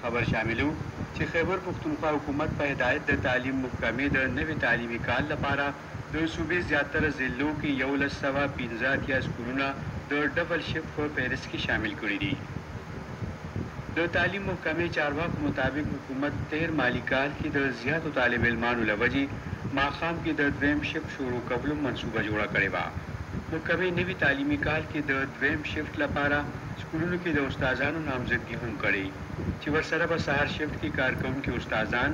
خبر شاملو چې خیبر پښتونخوا حکومت په هدایت د تعلیم محکمې د نوي تعلیمي کال لپاره د صوبې زیاتره ضلعو کې 1185 سکولونه د ډبل شفټ په فهرست کې شامل کړي دي. د تعلیم محکمې چارواکو مطابق حکومت تیر مالي کال کې د زیاتو طالب علمانو له وجې ماښام کې د دویم شفټ شروع کولو منصوبه جوړه کړې وه. محکمې نوي تعلیمي کال کې د دویم شفټ لپاره سکولونو کې د استادانو نامزدګي هم کړې چې ورسره به سهار شفټ کې کارکوونکي استادان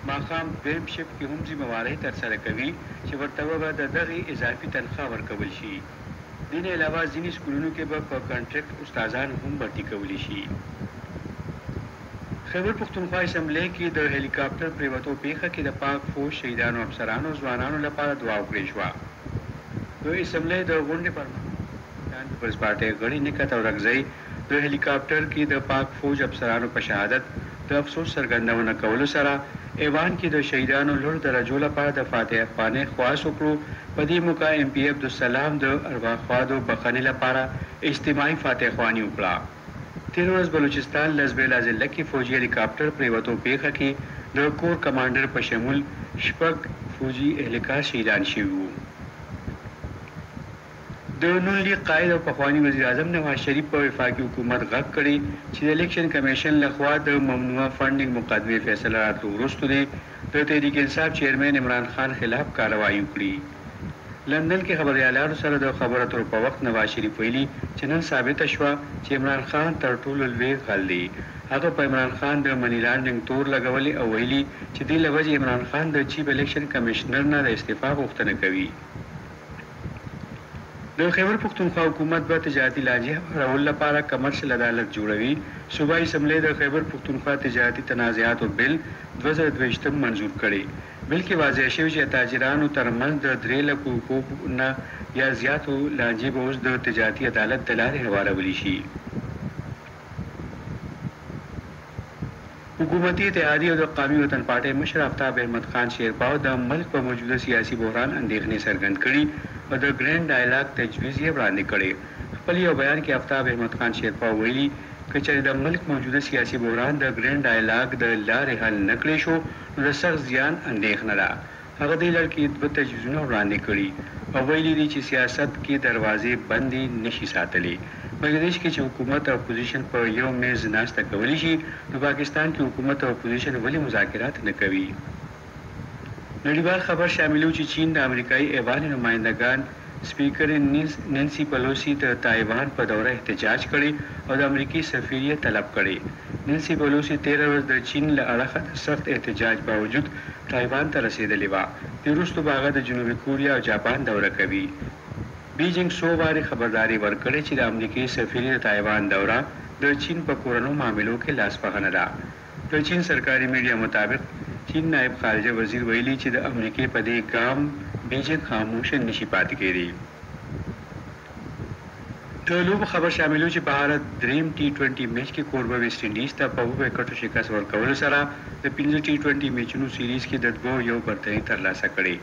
ماښام دویم شفټ کې هم ذمه وارۍ ترسره کوي چې ورته به د دغې اضافي تنخوا ورکول شي. دې نه علاوه ځینې سکولونو کې به په کنټریکټ استادان هم بھرتي کولی شي. خیبر پښتونخوا اسمبلۍ کې د هلیکاپټر پریوتو پیښه کې د پاک فوج شهیدانو افسرانو او ځوانانو لپاره دعا وکړې شوه. د اسمبلۍ د غونډې پر مهال پاکستان پیپلز پارټۍ غړي نکهت اورکزۍ د هلیکاپټر کې د پاک فوج افسرانو په شهادت د افسوس څرګندونه کولو سره ایوان کې د شهیدانو لوړو درجو لپاره د فاتحه خوانۍ خواست وکړو. په دې موقع ایم پي عبدالسلام د ارواښادو بخښنې لپاره اجتماعي فاتحه خواني وکړه. تېره ورځ بلوچستان لسبېلا ضلع کې فوجي هلیکاپټر پریوتو پیښه کې د کور کمانډر په شمول 6 فوجي اهلکار شهیدان شوي وو. د نون لیګ قائد او پخواني وزیراعظم نواز شریف په وفاقي حکومت غږ کړی چې د الیکشن کمیشن لخوا د ممنوعه فنډنګ مقدمې فیصله راتلو وروسته دې د تحریک انصاف چیئرمین عمران خان خلاف کارروايي وکړي. لندن کې خبریالانو سره د خبرو اترو په وخت نواز شریف ویلي چې نن ثابته شوه چې عمران خان تر ټولو لوی غل دی. هغه په عمران خان د مني لانډرینګ تور لګولی او ویلي چې دې له وجې عمران خان د چیف الیکشن کمشنر نه د استعفا غوښتنه کوي. د خیبر پښتونخوا حکومت به تجارتي لانجې هوارولو لپاره کمرشل عدالت جوړوي. صوبایي اسمبلۍ د خیبر پښتونخوا تجارتي تنازعاتو بل 2022 منظور کړی. بل کې واضح شوی چې تاجرانو ترمنځ د 3 لکو روپو نه یا زیاتو لانجې به اوس د تجارتي عدالت د لارې هوارولی شي. حکومتي اتحادي او د قامي وطن پارټۍ مشر افتاب احمد خان شیرپاو د ملک په موجوده سیاسي بحران اندېښنې څرګند کړي او د ګرینډ ډایلاګ تجویز یې وړاندې کړی. خپل یو بیان کې افتاب احمد خان شیرپاو ویلي که چېرې د ملک موجوده سیاسي بحران د ګرینډ ډایلاګ د لارې حل نه کړی شو نو د سخت زیان اندېښنه ده. هغه دې لړ کې دوه تجویزونه وړاندې کړي او ویلي دي چې سیاست کې دروازې بندې نشي ساتلی. بنګله دېش کې چې حکومت او اپوزیشن په یو میز ناسته کولی شي نو پاکستان کې حکومت او اپوزیشن ولې مذاکرات نه کوي؟ نړیوال خبر شاملو چې چین د امریکایي ایوان نمایندګان سپیکر نینسي پلوسي د تایوان په دوره احتجاج کړی او د امریکې سفیر یې طلب کړی. نینسي پلوسي تېره ورځ د چین له اړخه د سخت احتجاج باوجود تایوان ته رسېدلې وه. دې وروسته به هغه د جنوبي کوریا او جاپان دوره کوي. بیجینګ څو وارې خبرداری ورکړی چې د امریکې سفیرې د تایوان دوره د چین په کورنو معاملو کې لاسوهنه ده. د چین سرکاري میډیا مطابق چین نائب خارجه وزیر ویلي چې د امریکې په دې ګام بیجینګ خاموشه نشي پاتې کېدی. د لوبو خبر شاملو چې بهارت دریم ټي 20 میچ کې کوربه ویسټ انډیز ته په 7 ویکټو شکست ورکولو سره د 5 ټي 20 میچونو سیریز کې د 2-1 برتري ترلاسه کړې.